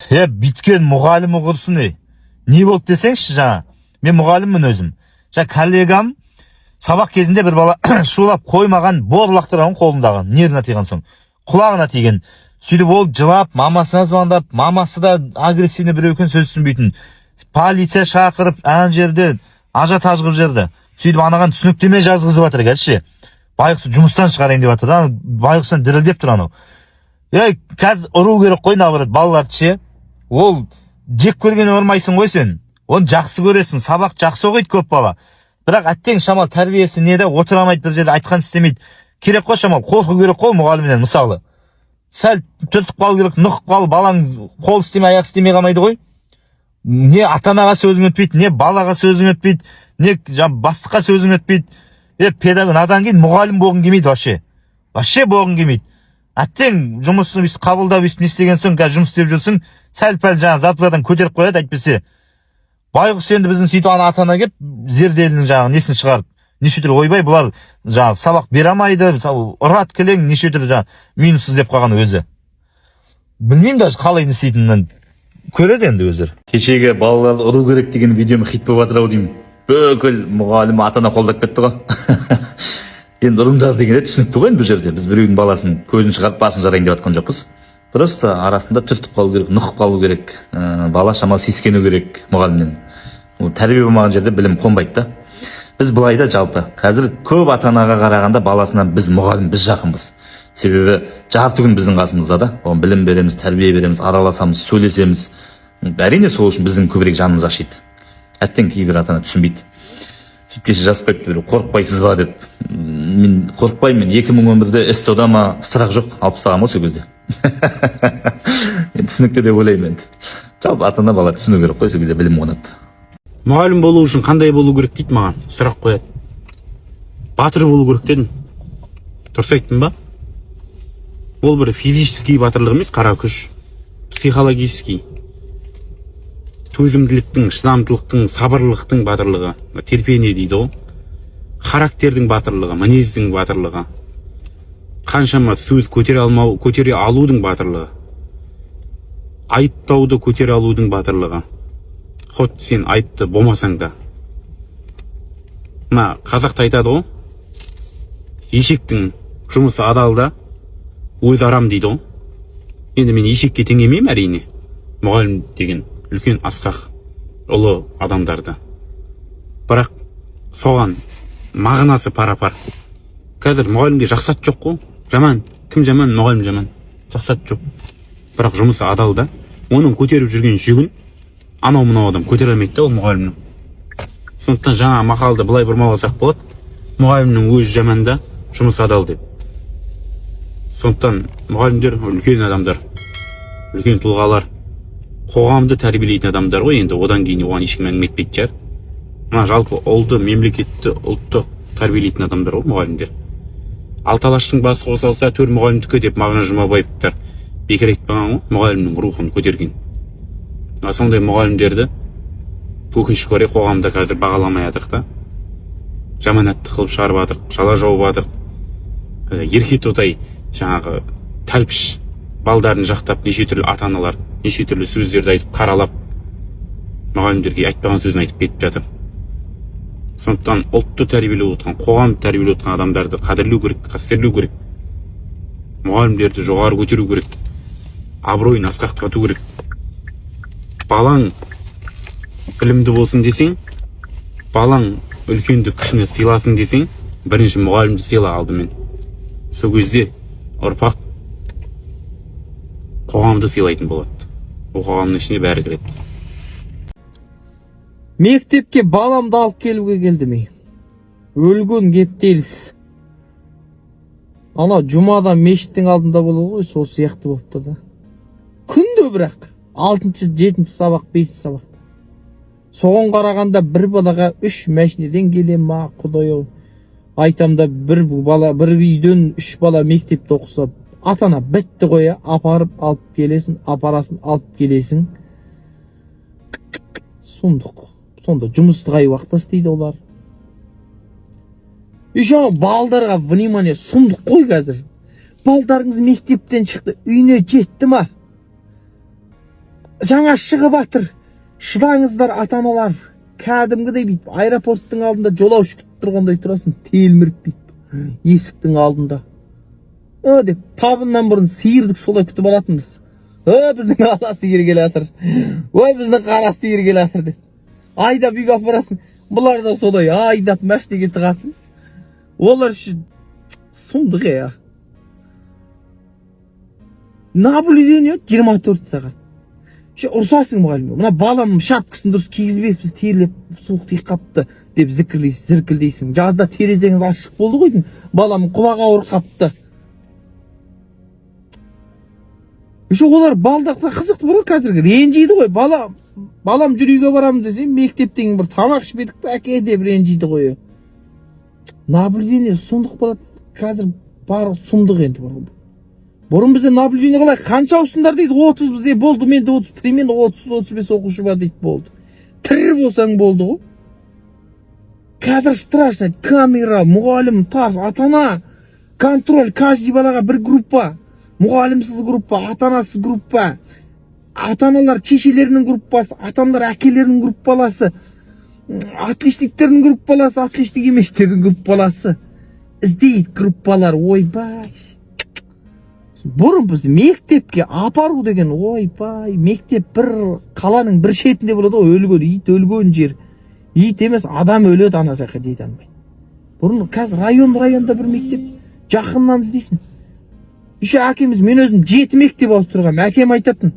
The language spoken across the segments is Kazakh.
Е, бүйткен мұғалімі құрсын, ей. Не болды десеңші, жаңа. Мен мұғаліммін өзім. Жаңа коллегам сабақ кезінде бір бала шулап қоймаған, бор лақтырған қолындағы, нервіне тиген соң. Құлағына тиген. Сөйтіп ол жылап, мамасына звондап, мамасы да агрессивный біреу екен, сөз түсінбейтін. Полиция шақырып, ана жерде ажиотаж қылып жіберді. Сөйтіп анаған түсініктеме жазғызып жатыр қазір ше. Байғұс жұмыстан шығарайын деп жатыр да, байғұстан дірілдеп тұр анау. Ей, қазір ұру керек қой, наоборот, балаларды ше. Ол жек көргеннен ұрмайсың ғой сен. Оны жақсы көресің, сабақ жақсы оқиды көп бала. Бірақ әттең, шамал тәрбиесі неде, отыра алмайды бір жерде, айтқан істемейді. Керек қой шамал, қорқу керек қой мұғалімнен мысалы. Сәл түртіп қалу керек, нұқып қал, балаң қол істемей, аяқ істемей қалмайды ғой. Не ата анаға сөзің өтпейді, не балаға сөзің өтпейді, не жаңа бастыққа сөзің өтпейді. Е, педагог надан кейін мұғалім болғың келмейді вообще. Вообще болғың келмейді. Әттең, жұмысын өйстіп қабылдап, өйстіп не істеген соң, қазір жұмыс істеп жүрсің, сәл пәл жаңа зарплатаны көтеріп қояды, әйтпесе. Байғұс енді біздің сөйтіп ана ата ана келіп, зерделінің жаңағы несін шығарып, неше түрлі, ойбай, бұлар жаңағы сабақ бере алмайды, мысалы, ұрады кілең, неше түрлі жаңағы минус іздеп қалған өзі. Білмеймін даже қалай не істейтінін. Көреді енді өздері. Кешегі балаларды ұру керек деген видеом хит болып жатыр ау деймін. Бүкіл мұғалім, ата ана қолдап кетті ғой. Енді ұрыңдар деген де түсінікті ғой енді бұл жерде. Біз біреудің баласын көзін шығарып, басын жарайын деп жатқан жоқпыз. Просто арасында түртіп қалу керек, нұқып қалу керек. Бала шамалы сескену керек мұғалімнен. Ол тәрбие болмаған жерде білім қонбайды да. Біз былай да жалпы қазір көп ата анаға қарағанда баласына біз мұғалім, біз жақынбыз. Себебі жарты күн біздің қасымызда да. Оған білім береміз, тәрбие береміз, араласамыз, сөйлесеміз. Әрине, сол үшін біздің көбірек жанымыз ашиды. Әттең, кейбір ата ана түсінбейді. Сөйтіп кеше жазып қойыпты біреу, қорықпайсыз ба деп. Мен қорықпаймын, мен 2011-де СТО-да ма, страх жоқ, алып тастағанмын ғой сол кезде. Енді түсінікті деп ойлаймын енді. Жалпы ата ана, бала түсіну керек қой, сол кезде білім қонады. Мұғалім болу үшін қандай болу керек дейді, маған сұрақ қояды. Батыр болу керек дедім. Дұрыс айттым ба? Ол бір физический батырлық емес, қара күш, психологический төзімділіктің, шыдамдылықтың, сабырлылықтың батырлығы, терпение дейді ғой, характердің батырлығы, мінездің батырлығы, қаншама сөз көтере алмау, көтере алудың батырлығы, айыптауды көтере алудың батырлығы, хоть сен айыпты болмасаң да. Мына қазақта айтады ғой, ешектің жұмысы адал да, өзі арам дейді ғой. Енді мен ешекке теңемеймін, әрине, мұғалім деген үлкен, асқақ, ұлы адамдарды, бірақ соған мағынасы пара пар. Қазір мұғалімге жақсы ат жоқ қой. Жаман кім жаман? Мұғалім жаман, жақсы ат жоқ, бірақ жұмысы адал да. Оның көтеріп жүрген жүгін анау мынау адам көтере алмайды да ол мұғалімнің. Сондықтан жаңа мақалды былай бұрмаласақ болады: мұғалімнің өзі жаман да, жұмысы адал деп. Сондықтан мұғалімдер үлкен адамдар, үлкен тұлғалар, қоғамды тәрбиелейтін адамдар ғой. Енді одан кейін оған ешкім әңгіме етпейтін шығар. Мына жалпы ұлды, мемлекетті, ұлтты тәрбиелейтін адамдар ғой мұғалімдер. «Алты алаштың басы қосалса, төр мұғалімдікі» деп Мағжан Жұмабаевтар бекер айтпаған ғой, мұғалімнің рухын көтерген. А сондай мұғалімдерді, өкінішке орай, қоғамда қазір бағаламай жатырық та, жаманатты қылып шығарып жатырық, жала жауып жатырық. Ерке тотай, жаңағы тәлпіш балдарын жақтап, неше түрлі ата аналар неше түрлі сөздерді айтып, қаралап, мұғалімдерге айтпаған сөзін айтып кетіп жатыр. Сондықтан ұлтты тәрбиелеп отырған, қоғамды тәрбиелеп отырған адамдарды қадірлеу керек, қастерлеу керек, мұғалімдерді жоғары көтеру керек, абыройын асқақтату керек. Балаң білімді болсын десең, балаң үлкенді, кішіні сыйласын десең, бірінші мұғалімді сыйла алдымен. Сол кезде ұрпақ қоғамды сыйлайтын болады. Ол қоғамның ішіне бәрі кіреді. Мектепке баламды алып келуге келдім ей. Өлген кептеліс. Ана жұмада мешіттің алдында болады ғой, сол сияқты болып тұр да. Күнде бірақ алтыншы, жетінші сабақ, бесінші сабақ. Соған қарағанда бір балаға үш машинеден келе ма, құдай ау. Айтам да, бір бала, бір үйден үш бала мектепте оқыса, ата ана бітті ғой, иә. Апарып алып келесің, апарасың, алып келесің. Сұмдық. Сонда жұмысты қай уақытта істейді олар? Еще балдарға внимание сұмдық қой қазір. Балдарыңыз мектептен шықты, үйіне жетті ма? Жаңа шығып жатыр, шыдаңыздар, ата аналар. Кәдімгідей бүйтіп аэропорттың алдында жолаушы күтіп тұрғандай тұрасың, телміріп бүйтіп есіктің алдында. О деп, табыннан бұрын сиырды солай күтіп алатынбыз. О, біздің ала сиыр келе жатыр, ой, біздің қара сиыр келе жатыр деп айдап үйге апарасың. Бұлар да солай айдап машинеге тығасың. Олар үшін сұмдық, иә. Наблюдение 24 сағат. Ше, ұрсасың мұғалімге: «Мына балам шапкасын дұрыс кигізбепсіз, терлеп, суық тиіп қапты», — деп зікірлейсің, зіркілдейсің. Жазда терезеңіз ашық болды ғой деймін, балам құлағы ауырып қапты. Еще олар балдарда қызықты бар ғой, қазіргі ренжиді ғой бала. «Балам, жүр, үйге барамыз», — десе, «Мектептен бір тамақ ішпедік пе, әке?» деп ренжиді ғой. Наблюдение сұмдық болады қазір, бар сұмдық енді бар. Бұрын бізде наблюдение қалай? «Қанша ауысыңдар?» — дейді. 30 бізде болды, менде 30, примерно 30-35 оқушы бар дейді, болды. Тірі болсаң болды ғой. Қазір страшно: камера, мұғалім тас, ата ана контроль, каждый балаға бір группа, мұғалімсіз группа, ата анасыз группа, ата аналар шешелерінің группасы, ата аналар әкелерінің группаласы, отличниктердің группаласы, отличник еместердің группаласы, іздейді группалар. Ойбай, бұрын бізді мектепке апару деген, ойбай, мектеп бір қаланың бір шетінде болады ғой, өлген ит өлген жер, ит емес, адам өледі ана жаққа жете алмай. Бұрын, қазір район районда бір мектеп, жақыннан іздейсің. Еще әкеміз, мен өзім жеті мектеп ауыстырғанмын. Әкем айтатын,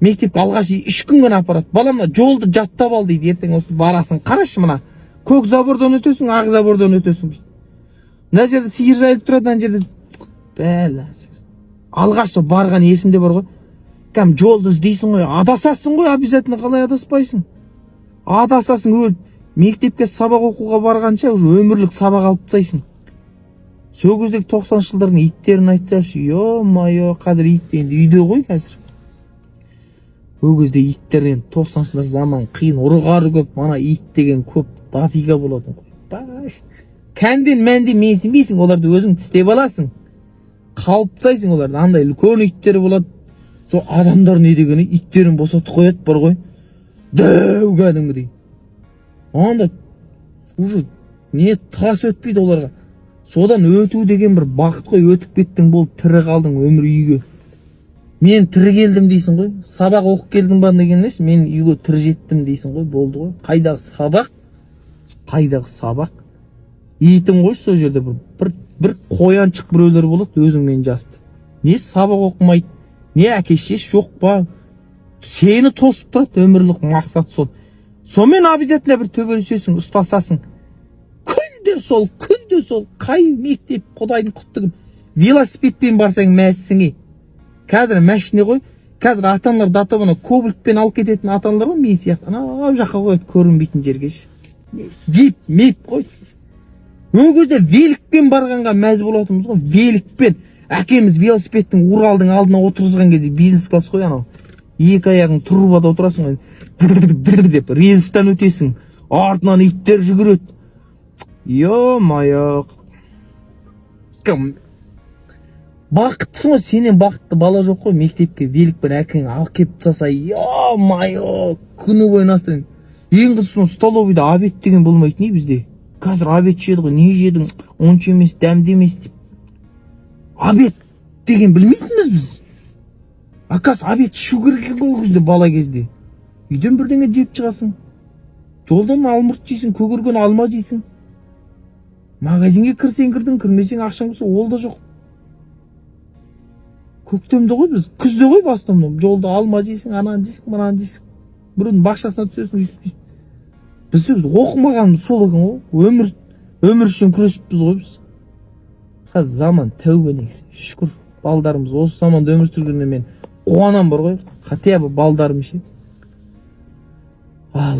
мектепке алғаш 3 күн ғана апарады: «Балам, мына жолды жаттап ал, — дейді, — ертең осы барасың, қарашы, мына көк забордан өтесің, ақ забордан өтесің, — дейді. — Мына жерде сиыр жайылып тұрады, ана жерде бәлә». Алғаш сол барған есімде бар ғой, кәдімгі жолды іздейсің ғой, адасасың ғой обязательно, қалай адаспайсың? Адасасың өліп. Мектепке сабақ оқуға барғанша уже өмірлік сабақ алып тастайсың. Сол кездегі 90-жылдардың иттерін айтсашы, ё-моё. Қазір ит енді үйде ғой қазір. Ол кезде иттер енді, 90-жылдар заман қиын, ұрғары көп, ана ит деген көп, дофига болатын ғой. Баш кәнден мәнден менсінбейсің оларды, өзің тістеп аласың, қалып тастайсың оларды. Андай үлкен иттер болады. Сол адамдар не дегені, иттерін босатып қояды бар ғой, дәу кәдімгідей. Анда уже не тас өтпейді оларға. Содан өту деген бір бақыт қой. Өтіп кеттің, болды, тірі қалдың өмір үйге. «Мен тірі келдім», — дейсің ғой. «Сабақ оқып келдің ба?» деген емес, «Мен үйге тірі жеттім», — дейсің ғой, болды ғой. Қайдағы сабақ, қайдағы сабақ? Итің қойшы, сол жерде бір қояншық біреулер болады өзіңмен жасты, не сабақ оқымайды, не әке шешесі жоқ па, сені тосып тұрады. Өмірлік мақсат сол. Сонымен обязательно бір төбелесесің, ұстасасың. Күнде сол, күнде сол. Қай мектеп, құдайдың құтты күні. Велосипедпен барсаң, мәзсің ей. Қазір машина ғой. Қазір ата аналар до того ана кобальтпен алып кететін ата аналар ғой, мен сияқты анау жаққа қояды, көрінбейтін жерге ше. Джип мип қой. Ол кезде великпен барғанға мәз болатынбыз ғой. Великпен әкеміз велосипедтің, Уралдың алдына отырғызған кезде, бизнес класс қой анау, екі аяғың трубада отырасың ғой деп, рельстан өтесің, артынан иттер жүгіреді. Ё-моё, кім бақыттысың ғой, сенен бақытты бала жоқ қой. Мектепке великпен әкең алып келіп тастаса, ё-моё, күні бойы настроение. Ең қызығы, столовыйда обед деген болмайтын ей бізде. Қазір обед ішеді ғой, «Не жедің?» «Онша емес, дәмді емес», — деп. Обед деген білмейтінбіз біз. Оказывается, обед ішу керек екен ғой. Ол кезде, бала кезде үйден бірдеңе жеп шығасың, жолдан алмұрт жейсің, көгерген алма жейсің. Магазинге кірсең кірдің, кірмесең, ақшаң болса, ол да жоқ. Көктемде ғой біз, күзде ғой в основном. Жолда алма жейсің, ананы жейсің, мынаны жейсің, біреудің бақшасына түсесің, өйтіп, сөйтіп. Біз оқымағанымыз сол екен ғой, өмір үшін күресіппіз ғой біз. Қазір заман тәубе негізі, шүкір. Балдарымыз осы заманда өмір сүргеніне мен қуанамын бар ғой, хотя бы балдарым ше. Ал